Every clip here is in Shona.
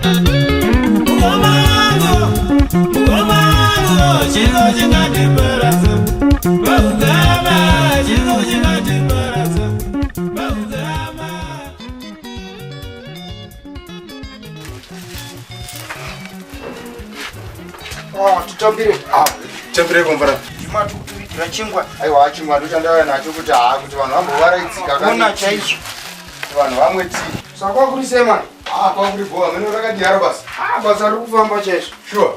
Mukoma wangu, mukoma wangu, chiko chingandiparadza. Paukama, chiko chingandiparadza. Paukama. Oh, titambire. Ah, titambire kumvura. Juma tikutuvigira chingwa. Aiwa, chingwa ndochandauya nacho kuti haa kuti vanhu vambovaraidzika kana chaizvo. Vanhu vamwe tii. Saka kwakuri sei mani? Ah, kwakuri bhowa, mene rakadiyaro basa. Ah, basa riri kufamba chaizvo. Sure.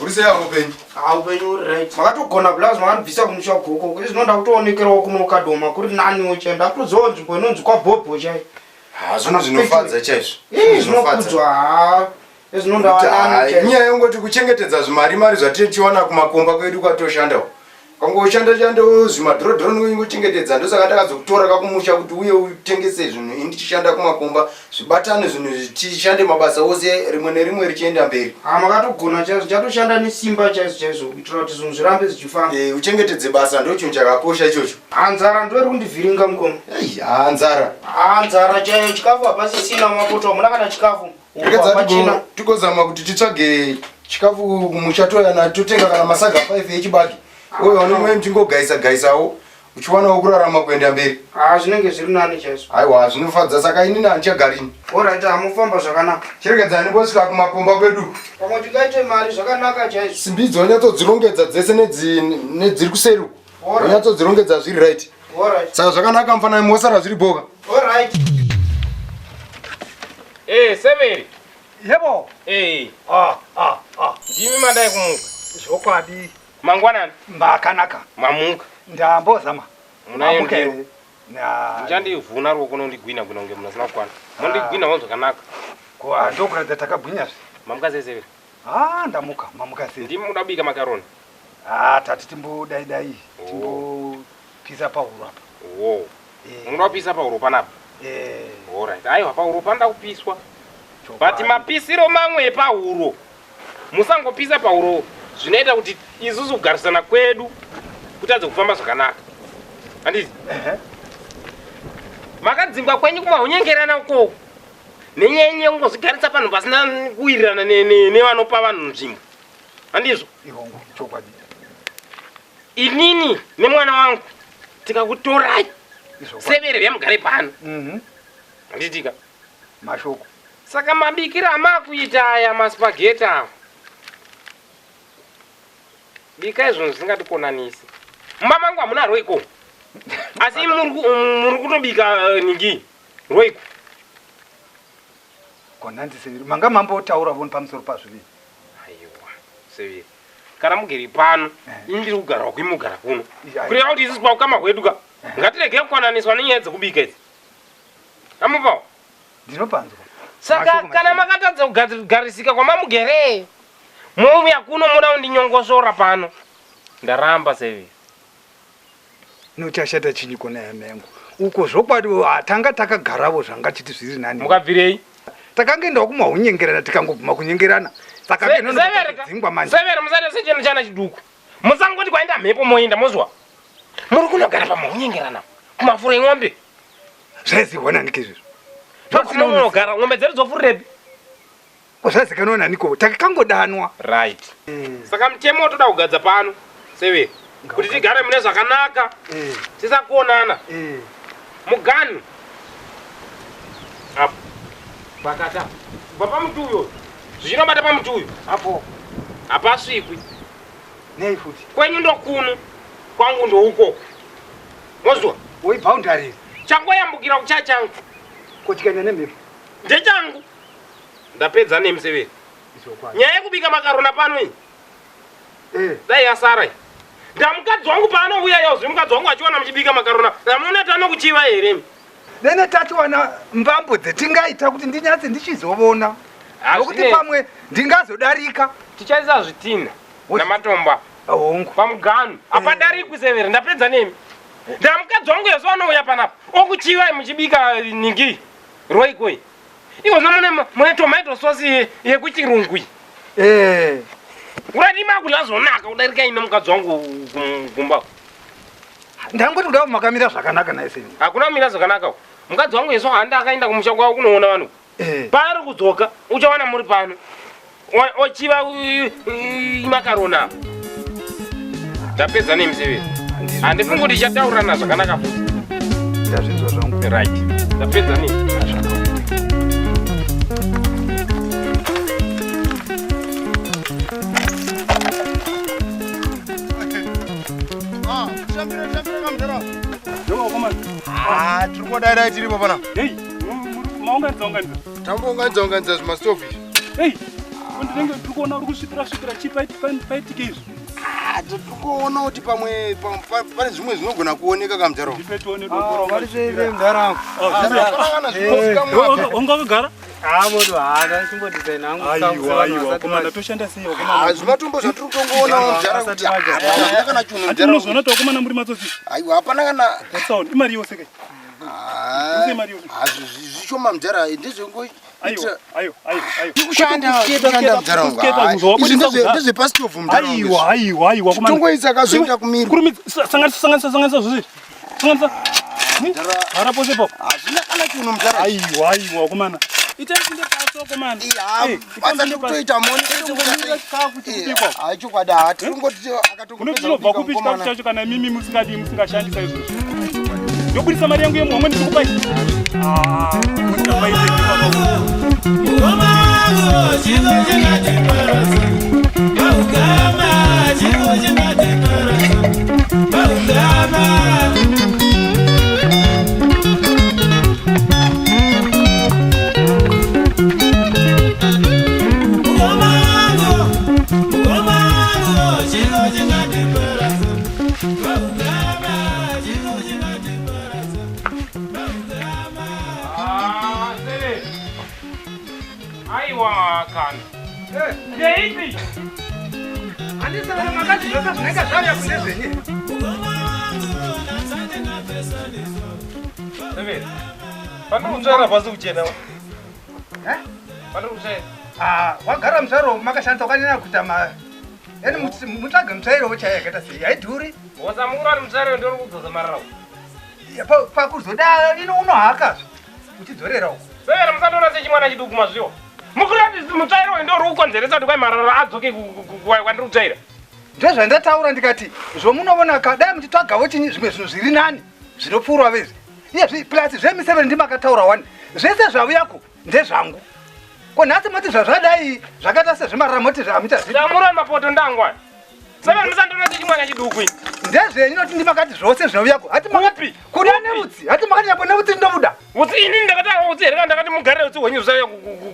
Uri sei ako upenyu? Ah, upenyu uri right. Makatogona blaz makandibvisa kumusha goko. Izvino ndakutoonekerawo kuno kadoma kuri naniwo chai. Ndakutozivawo nzvimbo inonzi kwabhobho chai. Ah, zvinhu zvinofadza chaizvo. Ii, zvinokudzwa haa. Izvino ndawanani chaizvo. Inyaya yongoti kuchengetedza zvimari mari zvatinotiwana kumakomba kwedu kwatoshandawo. Kangoshanda shandawo zvimadhorodhoro nongochengetedza ndosaka takazokutora kakumusha kuti uye utengese zvinhu ini tichishanda kumakomba zvibatane zvinhu tishande mabasa ose rimwe nerimwe richienda mberi. Ah, makatogona chaizvo ndichatoshanda nesimba chaizvo chaizvo kuitira kuti zvinhu zvirambe zvichifamba. Eh, uchengetedze basa ndochinhu chakakosha ichocho. Ah, nzara ndo iri kundivhiringa mukoma. Ei, ah, nzara. Ah, nzara chaiyo chikafu hapasisina mapoto hamuna kana chikafu. Rekedza Hapachina. tigozama kuti titsvage chikafu kumusha toyana totenga kana masaga 5 echibage. Uyo vanomwe muchingogaisa gaisawo uchiwanawo kurarama kuenda mberi. Ah, zvinenge zviri nani chaizvo. Aiwa zvinofadza saka inini handichagarini. Alright, hamufamba zvakanaka. Chiregedzani ndingosvika kumakomba kwedu. Pamwe tingaite mari zvakanaka chaizvo. Simbi idzo wanyatsodzirongedza dzese nedziri kuseri uko. Wanyatsodzirongedza zviri right. Alright. Saka zvakanaka mfanami mosara zviri boka. Alright. Eh, Severi. Yebo. Eh. Ah, ah, ah. Ndimi mandai kumuka. Zvokwadi. Mangwanani. Makanaka. Mamuka. Ndambozama. Munayo Mamuka ndiro. here? Na. Muchandivhuna ruoko nondigwina gwina kunge munhu asina kukwana. Mondigwina wo zvakanaka. Ko ah, ndokuratidza takagwinya zve. Mamuka sei Severi? Ah, ndamuka. Mamuka sei? Ndimi muda kubika makaroni. Ah, tati timbodai dai. Timbopisa pahuro apa. Wo. Munoda kupisa pahuro panapa? Eh. Alright. Aiwa pahuro panoda kupiswa. But mapisiro mamwe epahuro musangopisa pahuro zvinoita kuti isusu kugarisana kwedu kutadze kufamba zvakanaka. Handiti? Makadzingwa kwenyu kumahunyengerana ukoko nenyaya yenyu yekungozvigarisa panhu pasina kuwirirana nevanopa vanhu nzvimbo. Handizvo? Ihongo, chokwadi. Inini nemwana wangu tikakutorai severe vyamugare pano. Handitika? Mashoko. Saka mabikiro amakuita aya maspaghetti awa. Bikai zvinhu zvisingatikonanisi. Mumba mangu hamuna roiko. Asi muri kutobika ningi roiko. Konanzi seviri. Manga mambotaura voni pamusoro pazvo vini. Aiwa, seviri. Kana mugere pano, ini ndiri kugara uku, imi mugara kuno. Kureva kuti isusu paukama hwedu ka. Ngatirege kukwananiswa nenyaya dzekubika idzi. Amupawo? Ndinopanzwa. Saka kana makatadza kugarisika kwamamugere, mouya kuno moda kundinyongosora pano. Ndaramba seviri. Nochashata chinyi kona hama yangu. Uko zvokwadi tanga takagaravo zvanga chiti zviri nani. Mukabvirei? Takangoendawo kumahunyengerana tikangobvuma kunyengerana. Saka dzingwa manje. Severe musaita sechinhu chana chiduku. Musangoti kwaenda mhepo moenda mozwa. Muri kunogara pamahunyengerana kumafuro eng'ombe. Zvaizihwa nani izvozvo? Ndokumunogara ng'ombe dzedu dzofurirepi? Ko zvazikanwa naniko? Takangodanwa. Right. Saka mutemo watoda kugadza pano severe kuti tigare mune zvakanaka tisakuonana. Muganhu apo pakati apo kubva pamuti uyo zvichinobata pamuti uyo apo hapasvikwi. Nei futi? Kwenyu ndokuno kwangu ndouko. Mozwa? Woi boundary. Changoyambukira kucha changu. Ko tikaenda nemhepo? Ndechangu. Ndapedza nemi severi. Nyaya yekubika makarona pano iyi. Dai yasara iyi. Ndamukadzi wangu paanouya yozve mukadzi wangu achiwana muchibika makarona. Ndamuona tanokuchiva here? Dene tatiwana mbambo dzetingaita kuti ndinyatse ndichizovona. Nokuti pamwe ndingazodarika. Tichaisa zvitinha namatombo apa. Hongu. Pamuganhu. Hapadarikwi severi ndapedza nemi. Ndamukadzi wangu yose anouya panapa. Okuchivai muchibika ningi. Roikoi. Iko zvino mune tomato sauce yekuchirungu iyi. Eh. Urati makudya zvonaka kudarika ini mukadzi wangu kumba. Ndangoti kuda makamira zvakanaka naye sei. Hakuna kumira zvakanaka. Mukadzi wangu yeso handa akaenda kumusha kwavo kunoona vanhu. Eh. Paari kudzoka uchawana muri pano. Ochiva makarona apa. Ndapedza nemusevezi. Handifungi kuti tichataurana zvakanaka futi. Ndazvinzwa zvangu. Right. Ndapedza nemi. Ah, tiri kodairai tiripo pana. Hey, maunganidza unganidza. Tambounganidza unganidza zvimastofu izvi. Hey, ndinenge ndiri kuona uri kusvipira svipira chii paitike izvi? Ah, tiri kuona kuti pamwe pane zvimwe zvinogona kuoneka kamudhara. Ndipe tione dombo. Vari sei mudhara wangu? Kana zvinozikamwa. Wanga wakagara? Ah, moto hana chimbodesign hangu. Aiwa, aiwa, komanda toshanda sei wakomana? Ah, zvimatombo zvatiri kutongoona mudhara kuti hapana kana chunhu Ati mudhara. munozoona kuti wakomana muri matsotsi. Aiwa, hapana kana Watsaona, imari yose kai. Ah, Use mari yose. ah, zvishoma mudhara ndezvengoita Aiwa, aiwa, aiwa, aiwa. tikushanda tikushanda mudhara wangu. Kusketa, Ah, kuzwa izvi wabudisa kudhara. ndezvepasitofu mudhara wangu. Aiwa, aiwa, aiwa komanda. Tongoisa kazoita kumirwa. Kurumidza, sanganisa, sanganisa, sanganisa zvose. Sanganisa. Hara pose papo. Hazvina kana chinhu mudhara. Aiwa, aiwa komanda. Itai kunde pasi wakomana. Iya, Eh, basa tikutoita moni Tongomira chikafu chikubikwa. Hayi chokwadi hatirongoti akatongopedza Unobva kubika kupi chikafu mukomana. chacho kana imimi musingadii musingashandisa izvozvo? Ndobudisa mari yangu yemuhomwe ndichikupai. Ah, muchapaite Ah, sere. Aiwa kana. Ndeipi? Handisana makati zvose zvinenge zvauya kune zvenyu. Sere. Pandiri kutsvaira pasi kuchena. Eh? Pandiri kutsvaira. Ah, wagara mutsvairo makashandisa wakanyanya kuita ma yani mutsvage mutsvairo chaiyo yakaita sei haidhuri. Wasamukura kuti mutsvairo ndori kudzosa marara. Ya, Pakuzoda ino unohakazve uchidzorera uko. Sere musandiona sechimwana chiduku mazviwa. Mukura kuti mutsvairo uyu ndori kukonzeresa kuti kwai marara adzoke kwandiri kutsvaira. Ndozvandataura ndikati zvomunoona ka dai muchitsvagawo chinyi zvimwe zvinhu zviri nani zvinopfuura vezvi. Iye plus zvemiseveni ndimakataura wani zvese zvauyako ndezvangu. Ko nhasi moti zvazvadai zvakaita sezvemarara moti zvamuita zvipi? Samura mapoto ndangwa. Sere musandiona sechimwana chiduku ini. Ndezvenyu noti ndimakati zvose zvinouyako. Hati makati Kupi? kuda neutsi hati makati nyangwe neutsi ndinobuda. Utsi ini ndakataura utsi here kana ndakati mugarire utsi hwenyu zvisauya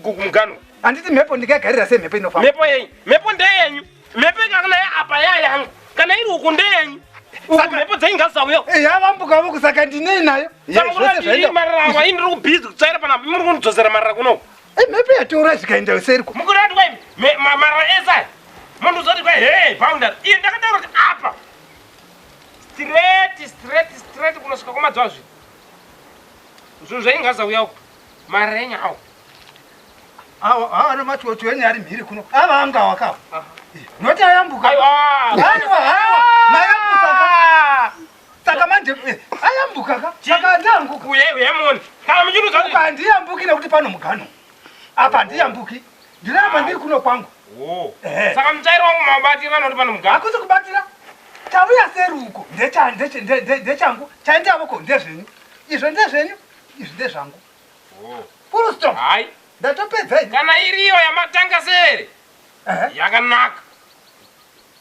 kumugano. Handiti mhepo ndingagarira sei mhepo inofamba. Mhepo yenyu. Mhepo ndeyenyu. Mhepo ikakana apa yayangu. Kana iri uku ndeyenyu. Uku mhepo dzenyu ngadzisauya. Eh, yavambuka voku saka ndinei nayo. Ye, Saka zvose kuti zvaenda. marara awa ini ndiri kubhizi kutsvaira panapa muri kundidzosera marara kuno. Eh, mhepo yatora zvikaenda seriko. Mukuri ati kwai marara ese aya. Munhu uzoti kwai hey boundary. Ini ndakataura kuti apa. Straight straight straight kunosvika kwamadzwa zvinhu. Zvinhu zvenyu ngazvisauya uku. Marara enyu awo. Awa awa machocho enyu ari mhiri kuno. Ava anga wakawa. Noti ayambuka. Aiwa. Aiwa, aiwa. Mayambuka ka. Saka manje eh, ayambuka ka. Saka ndanguka. Uye uye muone. Kana muchiruza kuti Apa handiyambuki nekuti pano mugano. Apa handiyambuki. Ndiri apa ndiri kuno kwangu. Oh. Ehe. Saka mutsvairo wangu mabatira noti pano mugano. Hakusi kubatira. Tauya seruko. Ndecha ndeche ndechangu. Chaendavoko ndezvenyu. Izvo ndezvenyu. Izvi ndezvangu. Oh. Full stop. Hai. Ndatopedza ini. Kana iriyo yamatanga sere Ehe. yakanaka.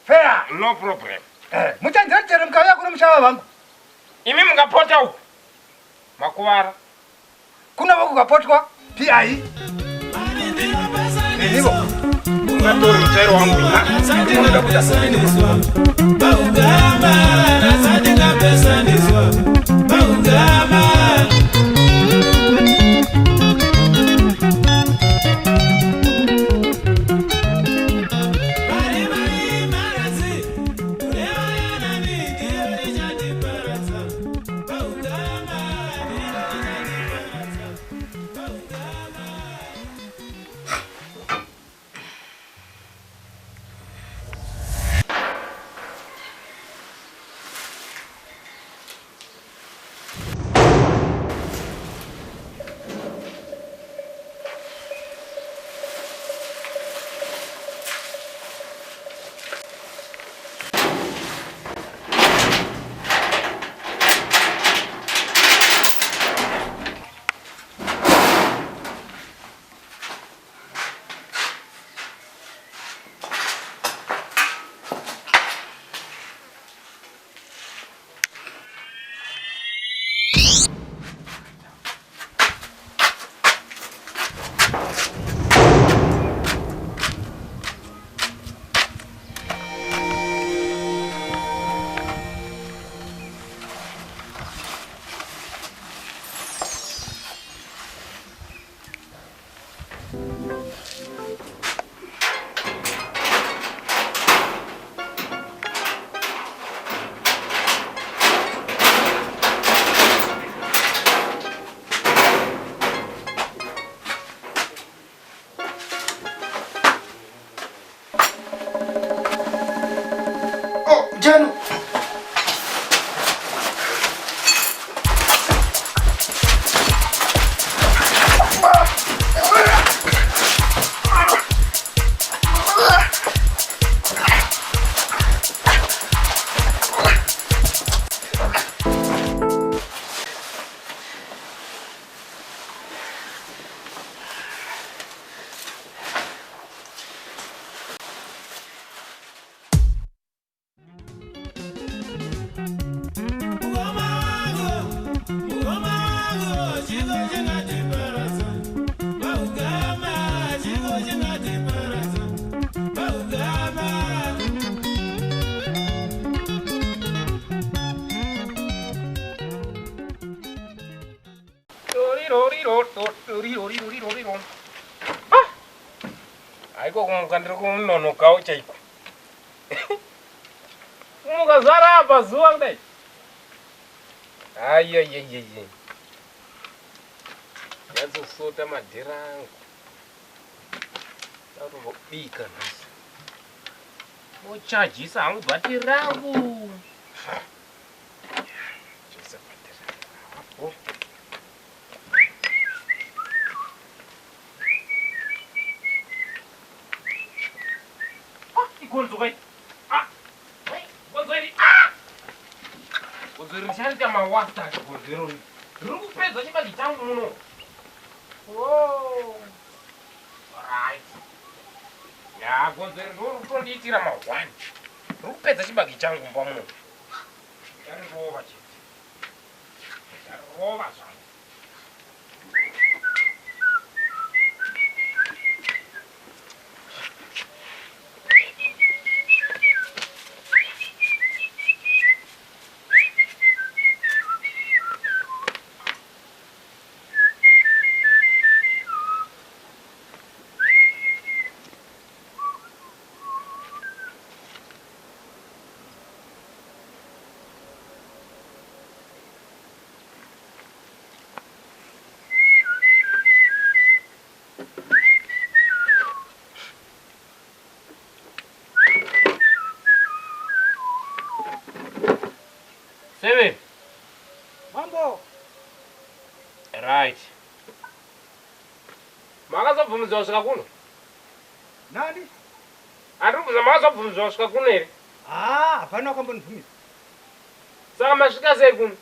Fair. No problem. Eh, muchandiretera mukauya kuno muchava vangu. Imi mungapota uku. Makuvara. Kunova kukapotwa PI. Nenivo. Ungatori mutsvairo wangu. Oh, Janu. Haiko kumuka ndiri kunonokawo chaiko. Kumuka zara apa zuva kudai. Aiyaiyaiyai. Nyatsosota madhera angu. Ndakutombobika nhasi. Ochajisa hangu bhatiri rangu. Chisa bhatiri rangu. Ah, igonzo kai. Ah. Gonzo iri. Ah! Gonzo iri richarita mawasta gonzo irori. Riri kupedza chibage changu muno. Oh. Right. Ya, gonzo iri ndoro kutondiitira mahwani. Riri kupedza chibage changu mumba muno. Ndarirova chete. Ndarirova zvangu. Seven. Mambo. Right. Makazobvumidzwa kusvika kuno? Nani? Andiri kubvunza makazobvumidzwa kusvika kuno here? Ah, hapana wakambondibvumidza. Saka masvika sei kuno?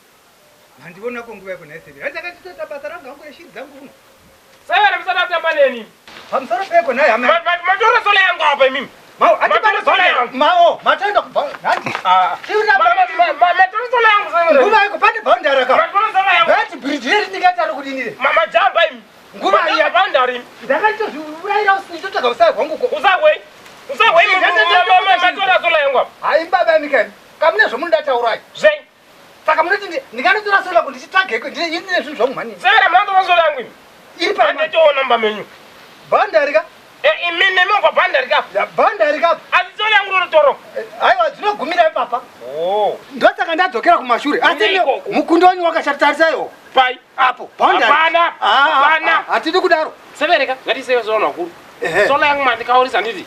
Handivona ko nguva yako nhai Severe. Hanzi akachitoita basa rangu hangu reshiri dzangu kuno. Severe musada kutamba neni. Pamusoro peko nhai hama. Matora sola yangu apa imimi. Mao, matora sola yangu. Mao, matoenda kubva. Hanzi. Ah. Matora sola yangu Severe. Nguva yako pane boundary ka. Matora sola yangu. Ngati bridge riri ndingaita ari kudini re? Majamba imi. Nguva iya boundary imi. Ndakachitozviurayira usini totsvaga usai hwangu ko. Usahwei. Usahwei matora sola yangu apa. Hayi baba mikani. Kamune zvomunoda taurai. Zvei. Saka munoti ndinganotora sola kuti ndichitsvageko ndine zvinhu zvangu mhani. Severe munotora sola yangu imi. Iri pa Anditoona mumba menyu. Boundary ka? Eh, imi nemongwa boundary ka. Ya boundary ka. Asi sola yangu ndinotoro. Aiwa dzinogumira ipapa. Oh. Ndosaka ndadzokera kumashure. Asi mukundo wenyu wakashatarisaiwo. Pai. Apo boundary. Hapana. Hapana. Hatidi kudaro. Severe ka, ngatiseve sola vakuru. Sola yangu mandikaurisa nditi.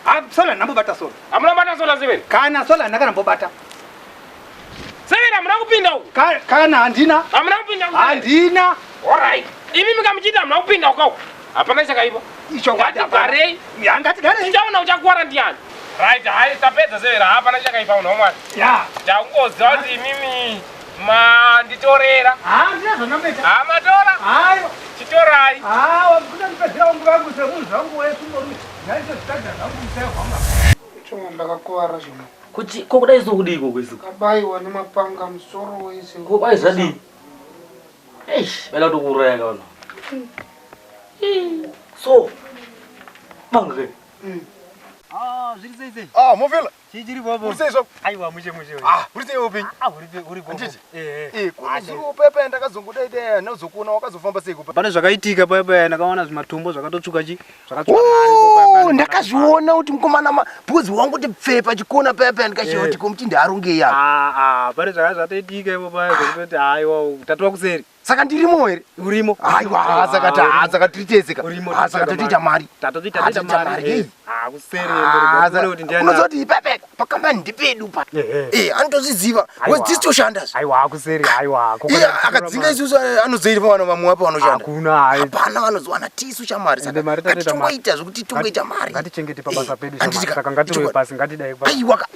Ah, sola ndambobata sola. Hamuna bata sola Severe? Kana sola ndakana mbobata. Severe hamuna kupinda uku. Kana handina. Hamuna kupinda uku. Handina. All right. Imi mukamuchita hamuna kupinda uku. Hapana chakaipa. Icho ngatigarei. Ya ngatigarei. Tichaona uchakuwara ndiani. Right, hai tapedza Severe hapana chakaipa unhu wamwari. Ya. Ndakungoziva kuti imimi manditorera. Ah, ndina zvandamboita. Ah, matora. Hayo. Chitorai. Ah, kutandipedzera nguva yangu semunhu zvangu wesungorume. Ndaitozvitadza zvangu musai hwangu. Chonga ndakakuvara zvino. Kuti ko kudai so kudii ko kwese? Kabaiwa nemapanga musoro wese. Ko kwai zvadii? Eish, vaida kutokuuraya ka vanhu. So. Banga ke. Ah, zviri sei sei? Ah, mofela. Chii chiri popo? Uri sei zvako? Aiwa, mushe mushe. Ah, uri sei upenyu? Ah, uri uri popo. Handiti? Eh, Eh, kuri pepe ndakazongodai dai ndinozokuona wakazofamba sei kupa. Pane zvakaitika paya paya ndakaona zvimatombo zvakatotsvuka chi zvakatsvuka mari po paya paya. Oh, ndakazviona kuti mukomana bhozi wangu kuti pfe pachikona paya paya ndikashiva kuti komuti ndaarongei apa. Ah, ah, pane zvaka zvatoitika ipo paya zvekutoti haiwa tatova kuseri. Saka ndirimo here? Urimo. Aiwa, saka ta saka tiri tese ka. Urimo. Ah, saka totoita mari. Tatotoita Ah, toita totoita mari. mari, eh. hey. Ah, kuseri Ah, ndiri kuti ndiani. Unozoti pepe pakambani ndipedu pa. Eh, Eh, anotozviziva. Aiwa. Wezi toshandazve. Aiwa, kuseri aiwa. Iye akadzinga isusu anozoita vana vamwe apa vanoshanda. Hakuna hai. Hapana vanozowana tisu shamwari Ende saka mari tatoita mari. ngatitongoita zvekuti tongoita mari. Ngatichengete pabasa pedu Eh, shamwari. handiti ka- Saka ngatirove ichokwadi. pasi ngatidai. Aiwa ka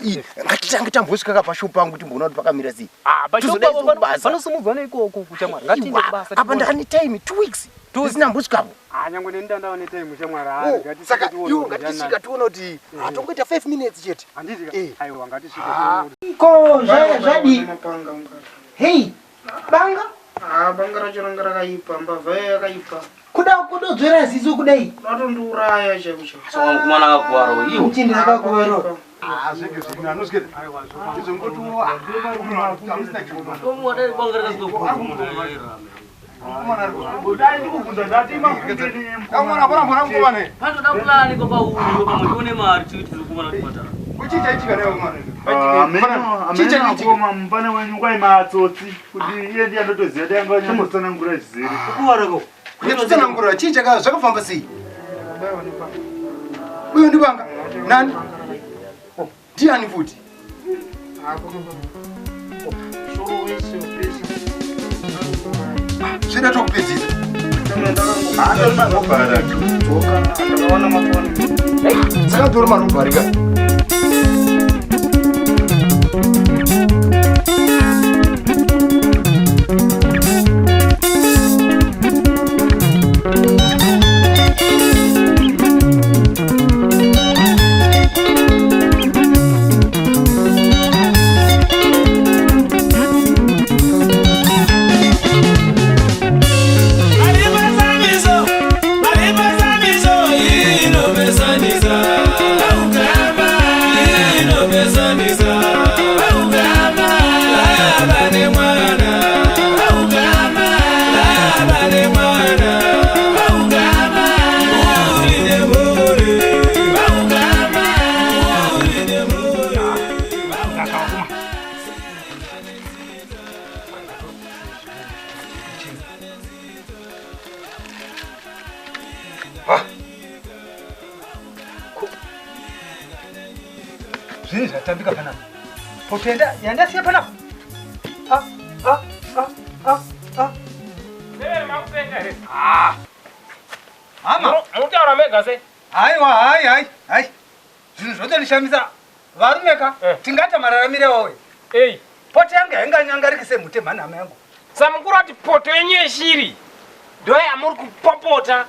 ngatitange tambosvika ka pashopu pangu timboona kuti pakamira sei. Ah, Tozodai kubasa. panosumudzwa neikoko kuchamwari. Ngatiende Aiwa, kubasa. Apa ndakane time 2 weeks. Tisina mbosvikapo. Ah, nyangwe neni ndanda wane time shamwari. Ah, Oh, ngatisvike Saka tione iwo kuti ndiani ngatisvika tione kuti hatongoita 5 minutes chete. Handiti ka? Eh. Aiwa, ngatisvike Ah. tione kuti Ko zvadi Mapanga mukati. hei banga Ah, banga racho ranga rakaipa, mbavha iya yakaipa. kuda kudodzora ziso kudai Unotondiuraya chaiko chaiko. Saka mukomana akakuwara iwo. muchindi rakakuwaro Ah, zvenge zvino anosvika. Izongoti Tomuwa dai banga rakazokuwa. Kamwana bora mwana mukomana. Panoda pulani kwa pauri pamwe tione mari tiri kumana kuchipatara. Kuchicha ichika nayo mwana. Chicha chicha mupana wenyu kwai matsotsi kuti iye ndiye andotoziva dai anga anyambotsanangura zvizere. Kukuwarako. Kunyatsanangura chicha ka zvakafamba sei? Ndakabaiwa nebanga. Uyu ndibanga. Nani? Ndiani futi? Ah, Soro wese upesa. Zvida tokupedzisa. Dzoka, ndakawana mapona. Saka tori marobhari ka. Zvinhu zvatambika panapa. Poto yandasiya panapa. Ah, ah, ah, ah, ah. Severi makupenga here? Hama. Mutaura mega sei? Haiwa, hai, hai, hai. Zvinhu zvotondishamisa. Varume ka, tingaita mararamire wawe. Ei. Poto yangu hainganyangariki semhute mhani hama yangu. Samukuru ati poto yenyu yeshiri ndo yamuri kupopota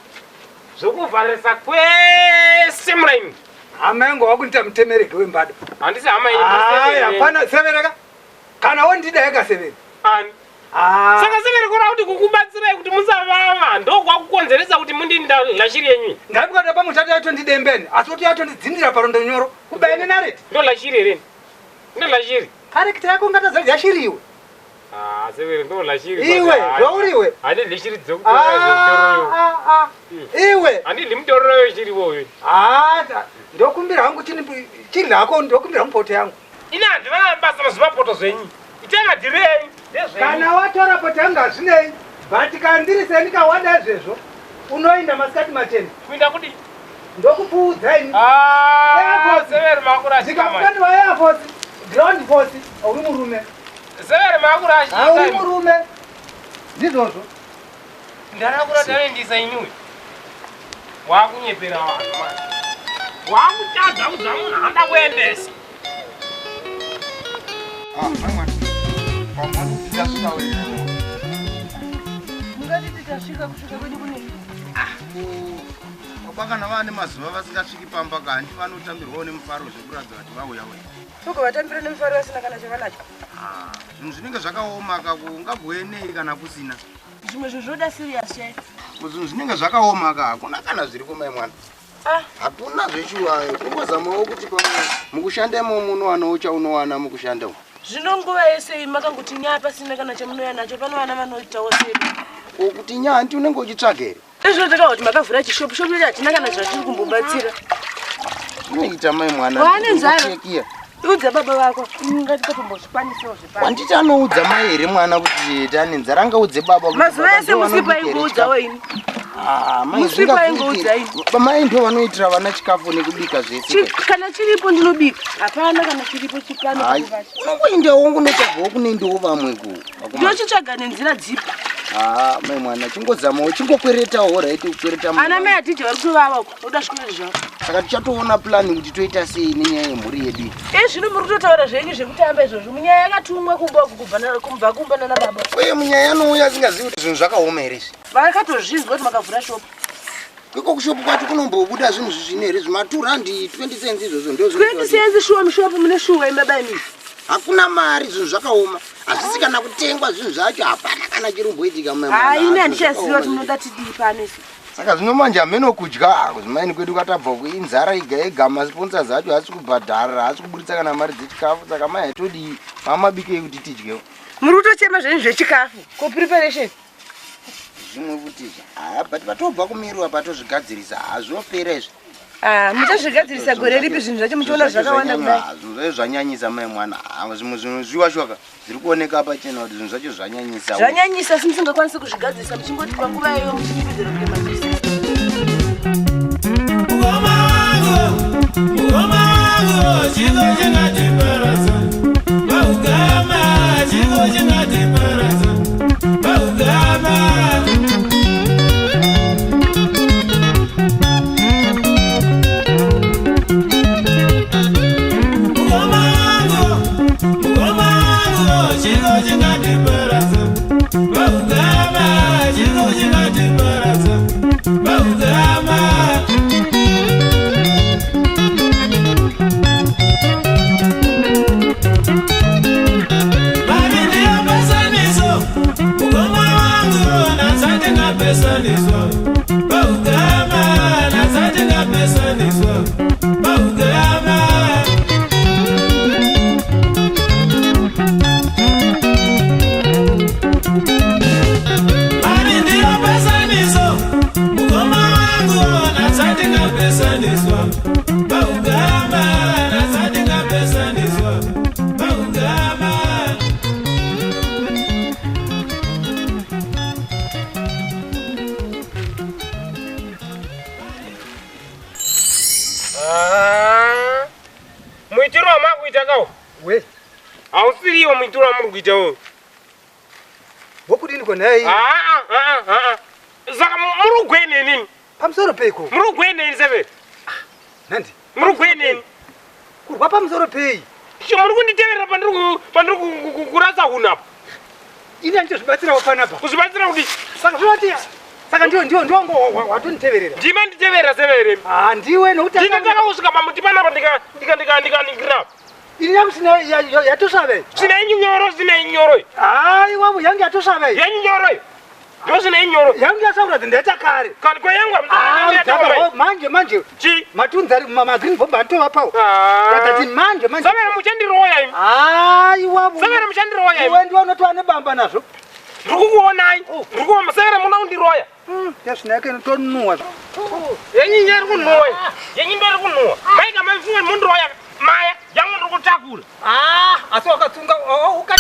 zvokuvharisa kwese muraini. Hama yangu wakundiita mutemereke wembada. Handisi hama yenyu. Hai, hapana severe ka. Kana wondida yaka severe. Ani? Ah. Saka severi kureva kuti kukubatsirai kuti musavava ndokwakukonzeresa kuti mundinda shiri yenyu iyi. Ngapikada pamutatu yatondidembeni asi kuti yatondidzindira parondo nyoro kubaine nareti. Ndo lashiri here? Ndo lashiri. Karekita yako ungatazadza shiri iwe. Ah, severi ndo lashiri. Iwe, zvauriwe. Handidyi shiri Ah, dzekutorero. ah, ah. Iwe. Handidyi mutororo weshiri iwoyo. Ah, ndokumbira hangu chiri hako ndokumbira hangu poto yangu. Ini handina basa mazvimapoto zvenyu. Itai madhiri enyu. Ndezvenyu. Kana watora poto yangu hazvinei. But kana ndiri seni kawada izvezvo unoenda masikati machena. Kuinda kudi? Ndokupfuudza ini. Ah, severi makurashika manje. Ndikakukati wa Air Force, Ground Force, uri murume. Severi makurashika. Hauri murume. Ndizvozvo. Ndarakura tanoendisa inyuwe. Wakunyepera vanhu manje. Wakutadza kudza munhu anoda kuendesa. Ah, mai mwana. Pamwe tichasvika wewe. Mungati tasvika kusvika kwedu kune Baba kana vane mazuva vasingasviki pamba ka handi vanotambirwawo nemufaro zvekuratidza kuti vauya uya. toko vatambira nemufaro vasina kana chavanacho. Ah, zvinhu zvinenge zvakaoma ka ungabhuye nei kana kusina. Zvimwe zvinhu zvinoda serious chaizvo. Zvinhu zvinenge zvakaoma ka hakuna kana zviri kumai mwana. Ah. Hakuna zveshuwa, kungozamawo kuti pamwe mukushanda imomo munowanawo chaunowana mukushanda umu. Zvino nguva yese iyi makangoti nyaa pasina kana chamunouya nacho pano vana vanoitawo sei? Ko kuti nyaa hanti unenge uchitsvaga here? Izvo takaona kuti makavhura chishopu shopu yacho hatina kana zvatiri kumbobatsira. Zvinoita mai mwana. Wane nzara. Chekiya. Udza baba vako ngatitotombozvikwanisawo zvepano. Wanditi anoudza mai here mwana kuti tane nzara angaudze baba kuti Mazuva baba ese ndivo musipa vanobika here ingoudzawo ini. Ah, mai Musipa zvingakuitira. ingoudza ini. Mai ndivo vanoitira vana chikafu nekubika zvese. Kana chiripo ndinobika. Hapana kana chiripo chipano Hai, pano pacho. unongoendawo ungonotsvagawo kunoendawo vamwe ku. vakomana. Ndochitsvaga nenzira dzipi? Ah, mai mwana chingozamawo chingokweretawo right kukwereta mari. Ana mai Adija vari kutovava uko. Voda zvikwereti zvavo. Saka tichatoona plan kuti toita sei nenyaya yemhuri yedu iyi. Iye zvino muri kutotaura zvenyu zvekutamba izvozvo. Munyaya yakatumwa kumba uku kubva kubva kumba nana baba. Uye munyaya anouya asingazivi kuti zvinhu zvakaoma here izvi. Vakatozvinzwa kuti makavhura shopu. Iko kushopu kwacho kunombobuda zvinhu zvisvine here zvima 2 rand 20 cents izvozvo ndo 20 cents shuwa mushopu mune shuwa imba imi. Hakuna mari zvinhu zvakaoma. Hazvisi kana kutengwa zvinhu zvacho hapana kana chiri kumboitika mai mwana. Hayi ini Zvinhu handichaziva zvakaoma kuti munoda tidii pano isu. Saka zvino manje hameno kudya kuzimaini kwedu kwatabva uku inzara yega yega masponsors acho haasi kubhadhara haasi kuburitsa kana mari dzechikafu saka mai hatodii mamabikei kuti tidyewo. Muri kutochema zvenyu zvechikafu ko preparation. Zvimwe futi izvi haa but patobva kumirirwa patozvigadzirisa hazvinopera izvi. Ah, muchazvigadzirisa gore ripi zvinhu zvacho muchiona zvakawanda kudai. Zvinhu zvacho zvanyanyisa mai mwana. Ah, zvimwe zvinhu zviwashwaka zviri kuoneka pachena kuti zvinhu zvacho zvanyanyisa. Zvanyanyisa asi musingakwanisi kuzvigadzirisa muchingoti panguva iyoyo muchinyepedzera kunge madzisa. Mukoma wangu, mukoma wangu, chiko chingatiparadza. Paugama, chiko chingatiparadza. Paugama. Mukoma wangu, mukoma wangu, chiko chingatiparadza. Paugama, chiko chingatiparadza. Paugama. Mari ndiyo pesaniso, mukoma wangu, nhasi ndingapesaniswa. Paugama, nhasi ndingapesaniswa. Paugama. Mari ndiyo pesaniso, mukoma wangu, nhasi ndingapesaniswa. Paugama, nhasi ndingapesaniswa. Paugama. Ah, muitiro wamakuita kawo We, hausiriwo muitiro wamuri kuita uyu wokudini konai? Ah, ah, ah, ah. Saka muri kugweneni Pamusoro peiko? muri kugweneni seve Nandi, muri kugweneni kurwa pamusoro pei? Sho muri kunditeverera pandiri pandiri kurasa hunhu apa Ini handitozvibatsirawo panapa. kuzvibatsira kuti Saka zvinoti saka ndiwo ndiwo ndiwo watoniteverera. ndima nditeverera severe Ah, ndiwe nokuti ndingatanga kusvika pamuti panapa ndikaningira ini yangu sina yatosvava iyi. svina yenyu nyoro svina yenyu nyoro iyi. Aiwa yangu yatosvava iyi. Yenyu nyoro iyi ndo svina yenyu nyoro Yangu yasvava kuti ndaita kare. Kani kweyangu Ah, mudhaka, manje manje chi matunzi ari magreen bomb anotovapawo. Ndati manje manje. Savera muchandiroya imi. Aiwa. Savera muchandiroya imi. Iwe ndiwe unotova nebamba nazvo. Ndiri kukuonai. Ndiri kuona Savera munoda kundiroya. Yasvina yake inotonuwa. Yenyu iri kunhuwa. Yenyu ndo iri kunhuwa. Maika maifunga mundiroya maya yangu ndiri kutakura. Ah, asi wakatsunga uka